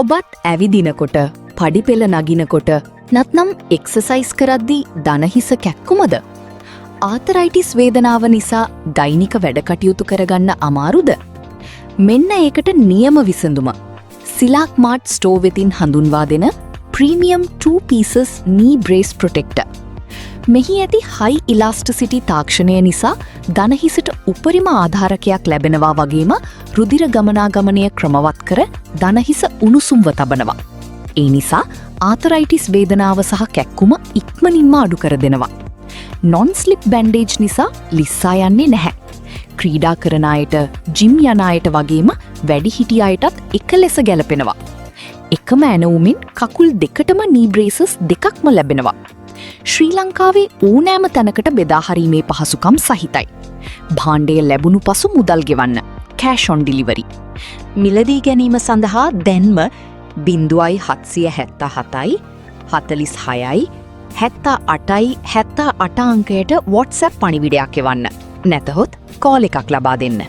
ඔබත් ඇවිදිනකොට, පඩිපෙළ නගිනකොට, නැත්නම් එක්සසයිස් කරද්දී දණහිස කැක්කුමද? ආතරයිටිස් වේදනාව නිසා දෛනික වැඩ කටයුතු කරගන්න අමාරුද? මෙන්න ඒකට නියම විසඳුම. සිලාක් මාර්ට් ස්ටෝර් වෙතින් හඳුන්වා දෙන premium 2 pieces knee brace protector. මෙහි ඇති හයි ඉලාස්ටිසිටි තාක්ෂණය නිසා දණහිසට උපරිම ආධාරකයක් ලැබෙනවා වගේම රුධිර ගමනාගමනය ක්‍රමවත් කර දණහිස උණුසුම්ව තබනවා. ඒ නිසා ආතරයිටිස් වේදනාව සහ කැක්කුම ඉක්මනින්ම අඩු කර දෙනවා. නොන් ස්ලිප් බැන්ඩේජ් නිසා ලිස්සා යන්නේ නැහැ. ක්‍රීඩා කරන අයට, ජිම් යන අයට වගේම වැඩිහිටි අයටත් එක ලෙස ගැලපෙනවා. එකම ඇනවුමින් කකුල් දෙකටම නී බ්‍රේසස් දෙකක්ම ලැබෙනවා. ශ්‍රී ලංකාවේ ඕනෑම තැනකට බෙදා හරීමේ පහසුකම් සහිතයි. භාණ්ඩය ලැබුණු පසු මුදල් ගෙවන්න. Cash on delivery. මිලදී ගැනීම සඳහා දැන්ම 0777යි 46යි 78යි 78 අංකයට WhatsApp පණිවිඩයක් එවන්න. නැතහොත් කෝල් එකක් ලබා දෙන්න.